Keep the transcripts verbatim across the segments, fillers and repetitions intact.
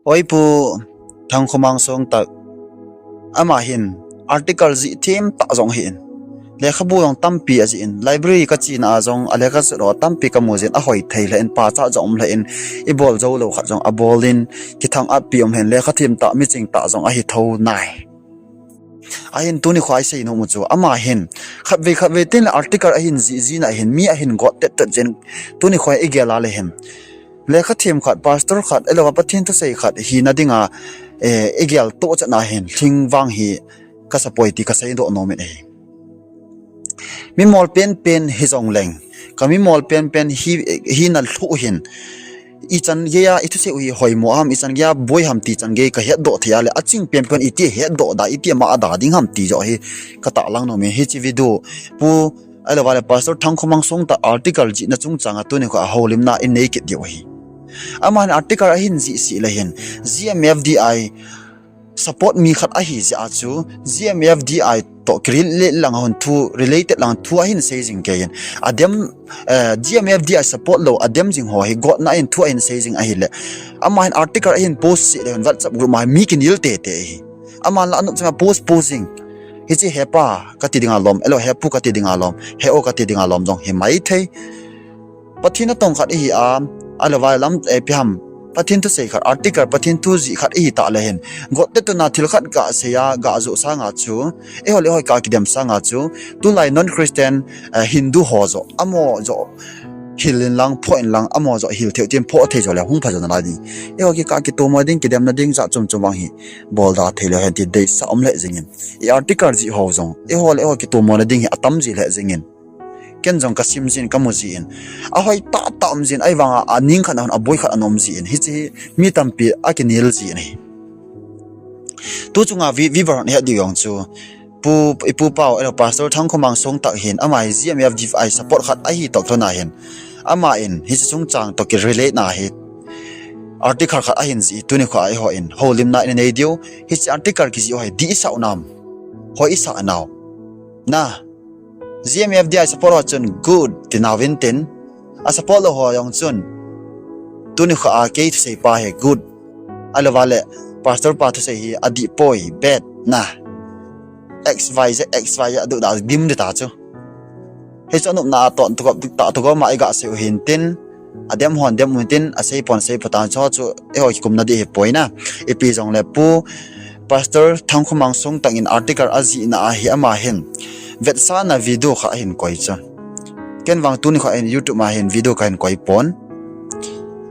Oi Pu Thangkhomang Songtak, ama hin article jih thim tah jong ahin, lekhabu jong tampi ajih in, library kachena a jong alekha jih ho tampi kamu jin, ahoi thei lheh in, pachat jong um lheh in, ibol jou lou khat jong abol in, kithang-atpi um lheh in, lekha thim tah, miching tah jong ahi thou nai. Ahin tuni khoa isei nom u chu, ama hin khatvei khatvei tin le article ahin jih jin ahin, mi ahin got tet tet jin, tuni khoa igel a le hin, lekha thim khat, pastor khat, ahilouva Pathen thusei khat hina dinga igel toh chan a hin lhing vang hi kasapoi ti kasei doh nom in ahi. Mimol penpen hijongleng, kamimol penpen hina lhuh hin, ichan geiya ithusei u hi hoimo ham, ichan geiya boi ham ti chan gei kahetdoh thei a le, aching penpen iti hetdoh da, iti ma ada ding ham ti joh hi katahlang nom in, hiche video Pu ahilouva le Pastor Thangkhomang Songtak article jihna chungchang a tuni khoa houlimna inei kit diu ahi. Aman article ahin jih seh le hin, G M F D I support mi khat ahi jeh a chu, G M F D I toh kirelate lang a hon thu, related lang thu ahin sei jing kei in. Adem, G M F D I support lou adem jing ho hi gotna in thu ahin sei jing ahile, ama hin article ahin post seh le hin WhatsApp group ma mi kinel tete ahi. Aman la anop changa post post jing. Hiche hepa kati dinga lom, ahilou hepu kati dinga lom, he-o kati dinga lom jong hi maithei. Pathen natong khat ihi a, ahilouva lam, ipi ham, Pathen thusei khat, article Pathen thu jih khat ihi tah le hin, got tetuna thil khat gasei a gajoh sanga chu, eiho le eiho kikah kidem sanga chu, tulai non-Christian, Hindu ho joh, amaho joh hil inlang, phoh inlang, amaho joh hil thei u tin phoh thei joh le hung pha jo nalai ding. Eiho kikah kitomo ding, kidemna ding jat chom chom vang hi bolda theilou hen ti deisah um lheh jeng in. I article jih ho jong eiho le eiho kitomona ding hi atam ji lheh jeng in. Ken jong kasim jin, kamu jin, ahoi tahtah um jin, ahivanga aning khat a hon aboi khat ana um jin, hiche hi mi tampi akinel jin ahi. Tu chunga viewer hon het diu jong chu, Pu, ipu pau, ahilou Pastor Thangkhomang Songtak hin, ama hi G M F D I support khat ahi toh kilhon a hin, ama in hiche chungchang toh kirelate na hi article khat ahin jih, tuni khoa eiho in houlimna inei diu, hiche article kijih ho hi dih isah u nam, hoi isah nau. Na, G M F D I support ho chun good tinau vintin, asupport lou ho jong chun, tuni khoa kei thusei pa hi good, ahilouva le Pastor pa thusei hi adih poi, bad, na, X Y Z, X Y Z aduhda dim dita chu. Hichu anopna a ton tugop tah tugop a igasei u hintin, adem hon dem u hintin, asei pon sei pon tan chu chu eiho kikumna dih hipoi na. Ipi jongle Pu Pastor Thangkhomang Songtak in article ajihna a hi ama hin vetsahna video khat ahin koi chu. Ken vang tuni khoa hin YouTube ma hin video kahin koi pon.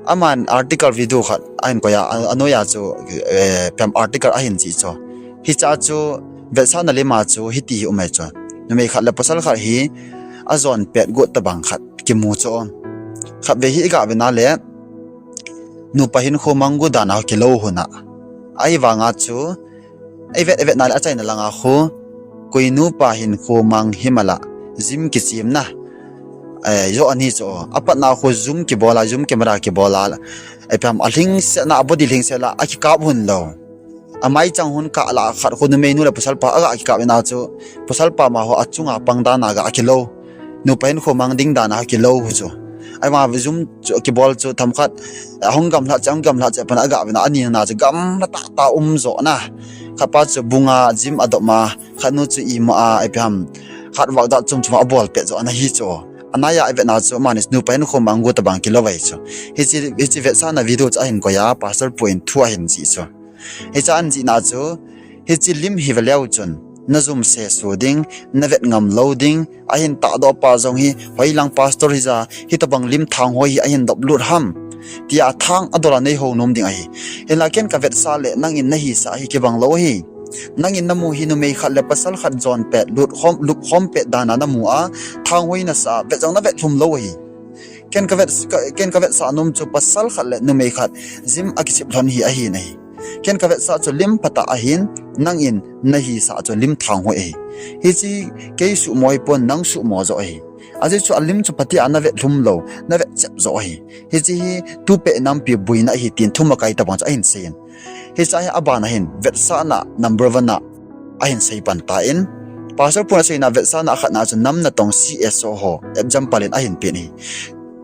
Aman article video khat ahin koi a, anoiya chu, ipi ham, article ahin jih chu. Hichea chu vetsahna lima chu hiti hi um ahi chu. Numei khat le pasal khat hi ajon pet got tobang khat kimu chu. Khatvei hi iga vetna le, nupa hinkho mang gu dan a kilou hon a, ahivanga chu ivet ivetna le achaina langa khu, koi nupa hinkho mang himala, gym kichemna joh ani chu, apatna khu gym kibol a, gym camera kibol a, ipi ham, alhingsetna, abody lhingset la akikap hon lou. Amaichang hon kah lah khat khu numeinu le pasalpa aga kikap ina chu, pasalpa ma ho achunga pang dan a ga kilou. Nupa hinkho mang ding dan a kilou hu chu. Ahivanga gym chu kibol chu themkhat ahung gamlha cheh, ahung gamlha cheh pan aga vena, anina chu gamla tahtah um jo na. Khatpa chu bunga gym adop ma, khatnu chu ima a, ipi ham, khat vah jat chom chom abol pet jo ana hi chu. Anaiya ivetna chu amani nupa hinkho mang gu tobang kilou ahi chu. Hiche, hiche vetsahna video chu ahin koi a, Pastor pu in thu ahin jih chu. Hiche ahin jihna chu, hiche lim hi veleu chun, najum sesu ding, navet ngam lou ding, ahin tahdoh pa jong hi, hoilang pastor hija, hitobang lim thanghoi hi ahin doplut ham, tia thang adol a neihou nom ding ahi. Hinla ken kavetsah le nangin nahisah hi kibang lou ahi. Nangin namu hi numei khat le pasal khat jon pet, lut khom, lup khom pet dan a namu a, thanghoi nasah a, vet jong navet lhum lou ahi. Ken kavet, ken kavetsah nom chu pasal khat le numei khat gym akisep lhon hi ahi nahi. Ken kavetsah chu lim phatah ahin, nangin nahisah chu lim thanghoi ahi. Hiche kei suhmo hipon, nang suhmo joh ahi. Ajeh chu alim chu phatah a navet lhum lou, navet chep joh ahi. Hiche hi tupet nampi boina ahi tin thumakai tobang chu ahin seiyin. Hichea hi abana hin vetsahna number one a ahin sei pan tan, Pastor pun aseina vetsahna akhatna chu nam natong C S O ho example in ahin pen ahi.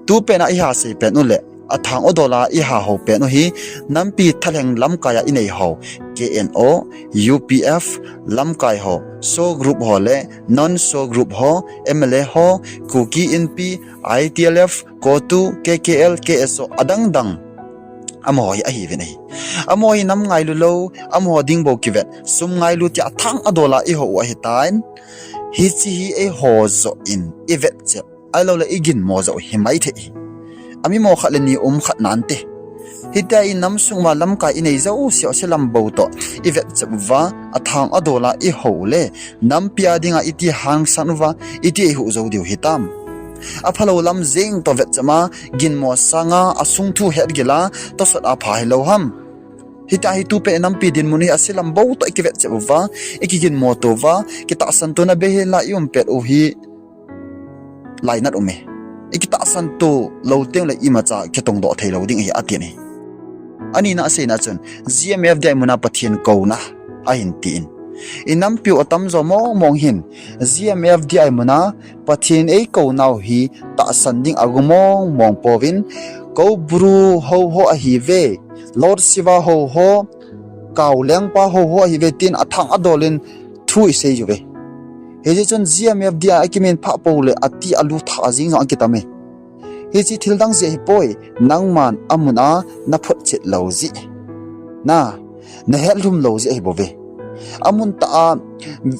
Tupet a iha sei pen uleh, Athang u dola iha ho pen u hi, nampi thalheng lamkai a inei ho, K N O, U P F, lamkai ho, SoO group ho le non-SoO group ho, M L A ho, Kuki Inpi, I T L F, CoTU, K K L, K S O, adang dang. Amaho hi ahiuvin ahi. Amaho hi nam ngailu lou, amaho ding bou kivet, sum ngailu tia athang a dola iho u ahitan. Hiche hi eiho joh in ivetchep, ahilouleh iginmo joh hi maithei hi. Amimo khat le ni um khat nante. Hitia inam sung uva lamkai inei jouse u ase lam bou toh ivetchep uva, athang a dola iho u le, nampi a dinga iti hangsan uva, iti eihuh jou diu hitam. Aphalou lam jeng toh vetchep a, ginmo sanga asung thu hetgil a, tosot a pha hilou ham. Hitia hi tupet inampi dinmun hi ase lam bou toh ikivetchep uva, ikiginmo to uva, kitahsan tona bei hela ium pet u hi lainat um e. Ikitahsan to lou tengle imacha kitongdoh theilou ding ahi atin ahi. Anina aseina chun, G M F D I muna Pathen kouna ahin tin. Inampiu atamjo mong mong hin, G M F D I muna Pathen eikounau hi tahsan ding agu mong mong pouvin, Koubru hou ho ahiuve, Lord Shiva hou ho, Kao lengpa hou ho ahiuve tin athang adolin thu isei uve. Hijeh chun G M F D I akimin phah poule ati alu thah jeng jong akitam e. Hiche thildang jeh ahipoi, nangman amun a naphotchet lou jeh, na, nahetlhum lou jeh ahibouve. Amun tah a,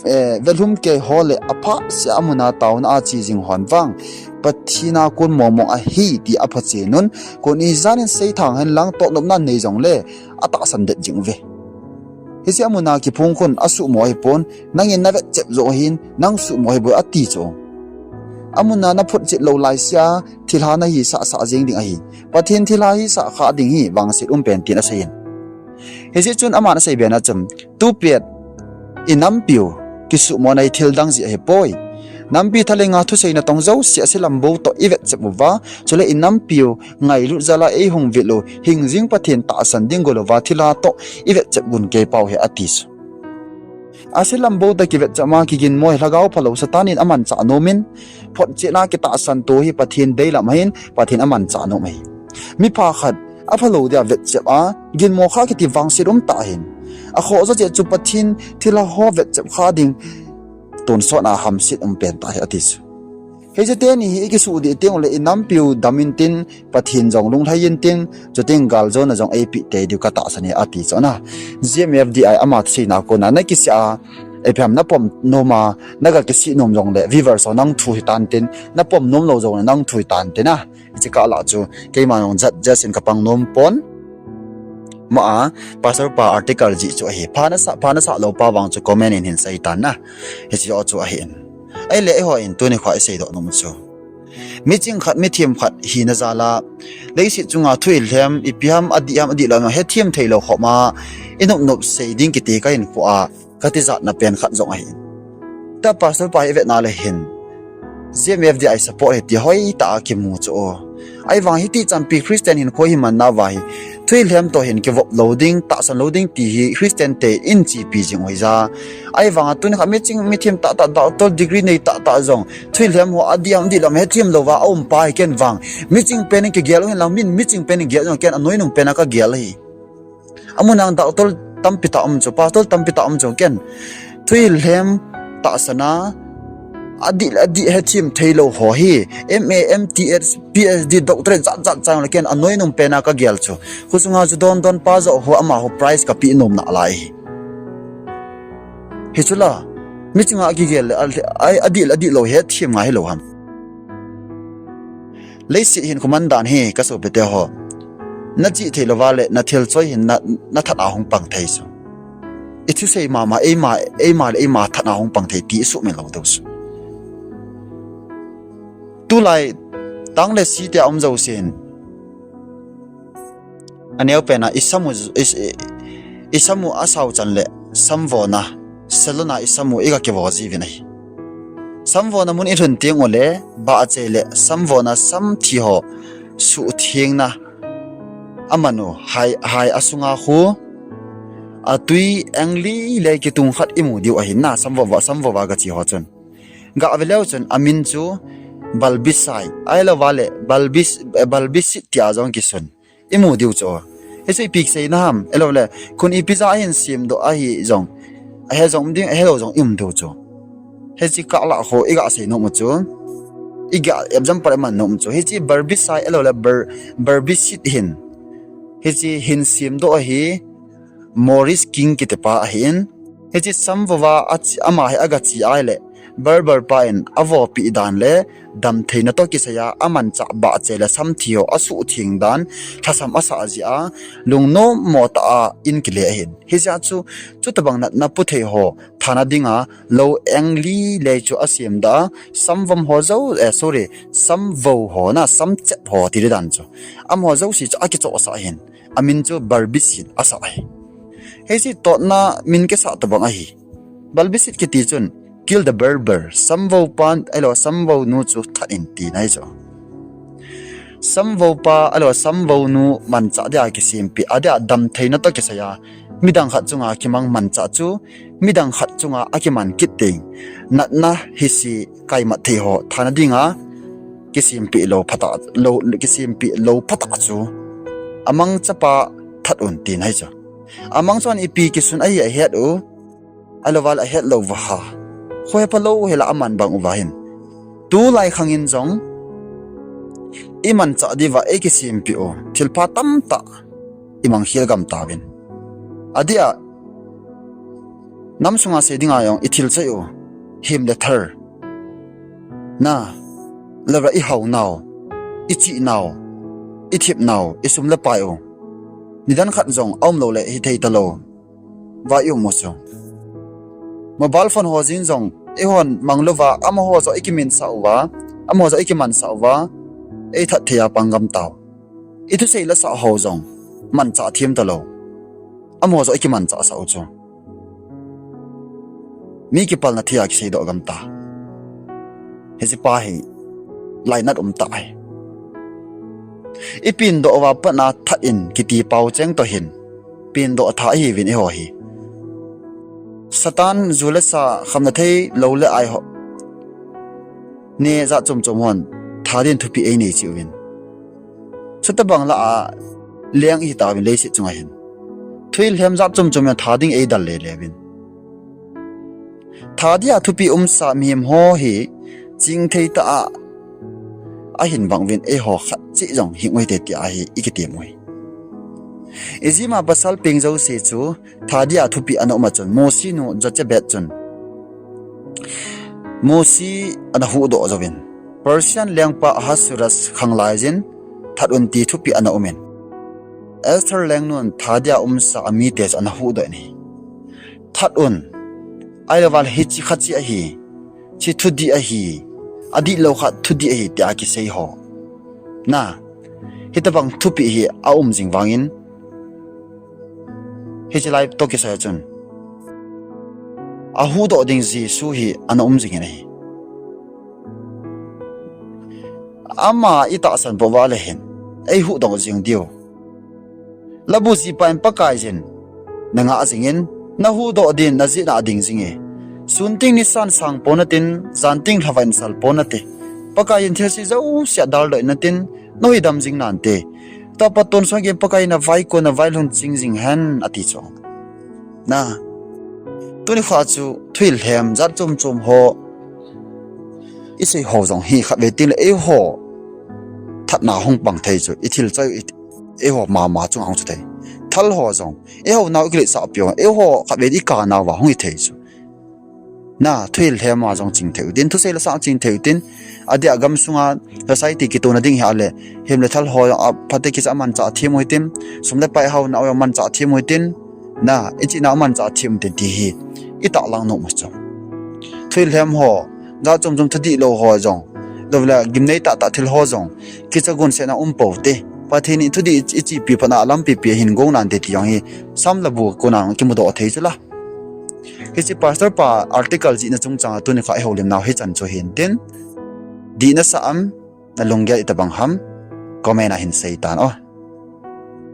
eh, velhum kei ho le aphahseh a amun a taona a che jing hon vang, Pathen a kon mong mong ahi ti aphachen un, kon ijanin seithang henlang tohnopna nei jongle, atahsan det jing uve. Hiche amun a kiphong khun asuhmo ahipon, nangin navetchep joh ahin, nang suhmo ahibou ati chu. Amun a naphotchet lou laisea, thilha nahisah sah jeng ding ahi. Pathen thilha hisah kha ding hi vangset um pen tin aseiyin. Hijeh chun aman asei bena chun, tupet inampiu kisuhmona hi thildang jeh ahipoi. Nampi thalhenga thusei natong jouse ase lam bou toh ivetchep uva, chule inampiu ngailut jal a eihung vil u, hingjing Pathen tahsan ding golouva thilha toh ivetchep gun keipau hi ati chu. Ase lam bou toh kivetchep a kiginmo hi lhagao phalou Satan in amanchah nom in, photchetna kitahsan to hi Pathen deilam ahin, Pathen amanchah nom ahi. Mipha khat aphalou dia vetchep a ginmo kha kiti vangset umtah ahin, akhoh jo cheh chu Pathen thilha ho vetchep kha ding tonsot a hamset um pentah ahi ati chu. Hiche teni hi ikisuhdih tengule inampiu dam intin, Pathen jong lunglhai intin, chuteng galjona jong eipeh tei diu katahsan e ati chu na. G M F D I ama seina kona nakisih a, ipi ham napom nom a, naga kisih nom jongle viewers ho nang thu hitantin, napom nom lou jongle nang thu hitantin a. Hiche kah lah chu keima jong judge in kapang nom pon. Ma a, pastor pa article jih chu ahi. Pha nasah, pha nasah lou pa vang chu comment in hin seitan na. Hiche jo chu ahin. Ahile eiho in tuni kho iseidoh nom chu, miching khat, mithem khat hina jal a, leiset chunga thuhil lhem, ipi ham, adih ham, adihlou ham, hethem theilou khop ma, inop nop sei ding kiti kahinkho a, katijatna pen khat jong ahin. Tua pastor pa hi ivetna le hin, G M F D I support ahi ti hoitah a kimu chu o. Ahivang hiti champi Christian hinkho hi manna uva hi, thuhil lhem toh hin kivop lou ding, tahsan lou ding ti hi Christian te in chepi jing u hija. Ahivanga tuni kha miching, mithem tahtah, doctor degree nei tahtah jong, thuhil lhem ho adih ham, adihlou ham, hethem louva aum pa hi ken vang, miching pen in kigel u hinlang, min miching pen in gel jong ken anoinung pen a kagel ahi. Amun a doctor tampi tah um chu, pastor tampi tah um chu ken, thuhil lhem tahsan a, adih, adih hethem theilou ho hi, M A, M T S, P H D, doctorate jat jat chang le ken anoinung pen a kagel chu. Khusunga chu don don pa joh ho amaho prize kapeh nom nalai hi. Hichu la, miching a kigel le, a, a, adih le adihlou hethem ngai hilou ham. Leiset hinkho mandan hi kasopite ho, najih theilouva le nathil choi hin na, nathat a hung pang thei chu. Ithusei mama, eima, eima le eima that a hung pang thei ti isuhmil lou deu chu. Tulai, tang le si tia um jousen, aneopen a isamu, is, i, isamu asao chan le samvona, salon a isamu iga kivo jiuvin ahi. Samvona mun ilhun tengule, bahchei le samvona samthi ho suhthengna amanu, hai, hai asunga khu, atwi engli le kitung khat imu diu ahin na, samvova, samvova gache ho chun. Gave leu chun amin chu bulbicide, ahilouva le bulbic-, eh, bulbicide tia jong kisun. Imu diu chu. Hichu ipi kisei na ham, ahilouleh, khun ipi jeh a hin semdoh ahi jong. Ahe jong um ding, ahelou jong um diu chu. Hiche kah lah ho, iga sei nom u chu. Iga example iman nom u chu. Hiche bulbicide, ahilouleh, bul-, bulbicide hin. Hiche hin semdoh ahi, Maurice King kitipa ahin. Hiche samvou a, achi-, ama hi aga che ahile, barber pa in avopi dan le, damtheina toh kisai a, amanchah bahcheh le samthi ho asuhtheng dan, lhasam asah jeh a, lungnom mo tah a in kile ahin. Hijeh chun, chutabang natna puthei ho, thana dinga, lou eng li le chu asem da, samvom ho jou, eh, sorry, samvou ho na, samchep ho ti dan chu. Amaho jouse chu akichohsah ahin. Amin chu bulbicide asah ahi. Hiche totna min kisah tobang ahi. Bulbicide kiti chun, kill the barber. Samvou pa, ahilou, samvou nu chu that in tina ahi chu. Samvou pa, ahilou, samvou nu manchah dia kisempeh, adia damtheina toh kisai a. Midang khat chunga kimang manchah chu, midang khat chunga akiman kit ding. Natna hise kaimat thei ho, thana dinga, kisempeh lou phatah, lou, kisempeh lou phatah chu. Amangchapa that un tina ahi chu. Amangchan ipi kisun ahi ahet u, ahilouva le ahet lou uva ha. Khohepa lou hela aman bang uva hin. Tulai khang in jong, imanchah diuva eikisempeh u, thilpha tamtah imang khel gam tauvin. Adia, nam sunga sei dinga jong ithil choi u, hem le thal. Na, lou le ihaonau, ichihnau, ithepnau, isum le pai u. Nidan khat jong aum lou le hithei talou. Va ium u chu. Mobile phone ho jeng jong, eihon mang louva, amaho joh ikimansah uva, amaho joh ikimansah uva, eithat thei a pang gam tau. Ithusei lasah ho jong, manchah them talou. Amaho joh ikimanchahsah u chu. Mi kipalna thei a kiseidoh gam ta. Hiche pa hi, lainat um tah ahi. Ipendoh uva patna that in kiti pau cheng toh hin. Pendoh tha ahiuvin eiho hi. Satan ju le sa khamna thei lou le ai ho. Neh jat chom chom hon, that din thupeh einei cheh uvin. Chutabang lah a, leng ihitauvin leiset chunga hin. Thuhil lhem jat chom chom in that ding eidal lele uvin. That dia thupeh umsa mihem ho hi, chingthei tah a, ahin bang uvin eiho khat cheh jong hing u hite tia hi ikitem u ahi. Egypt a pasal peng jouse chu, that dia thupeh ana um a chun, Mosi nu Jochebed chun, Mosi ana huhdoh jouvin, Persian lengpa Ahasuerus khanglai jin, that un ti thupeh ana umin. Esther lengnun that dia umsa amite chu ana huhdoh in ahi. That un, ahilouva le hiche khat cheh ahi, hiche thudih ahi, adihlou khat thudih ahi tia kisei ho. Na, hitobang thupeh hi aum jing vangin, hiche lai toh kisai a chun, ahuhdoh ding Jesu hi ana um jingin ahi. Ama itahsan pouva le hin, eihuhdoh jing diu. Labu jihpa in Pakaiyin, nangah jingin, nahuhdoh din, najeh na ading jinge. Sun teng nisan sang pon natin, jan teng lhavai nasal pon nate. Pakaiyin thilse jouse adaldoh in natin, nahin dam jing nante. Tapa tonsot gei Pakaiyin navaikon navailhun ching jing hen ati chu. Na, tuni kha chu thuhil lhem jat chom chom ho, isei ho jong hi khatvei tengle eiho thatna hung pang thei chu, ithil choi, eiho mama chunga hung chu thei. Thal ho jong, eiho nau ikiletsah piu, eiho khatvei ikanauva hung ithei chu. Na, thuhil lhema jong ching thei utin, thusei lasah ching thei utin, adia gamsunga society kitona ding hi ale, hem le thal ho jong aphate kicha manchah them u hitin, sum le pai haonau jong manchah them u hitin, na, ichihnau manchah them utin ti hi, itahlang nom u chu. Thuhil lhem ho, jat chom chom thudih lou ho jong, lou le gimnei tahtah thil ho jong, kicha gonsetna um pou te. Pathen in thudih ichepi phatna lampi pi ahin gong nante ti jong hi, Sam labu kona kimudoh thei chu la. Hiche pastor pa article jihna chungchanga tuni kha ihoulimnau hichan chu hintin. Dih nasah am, nalunggel itobang ham, comment a hin seitan o.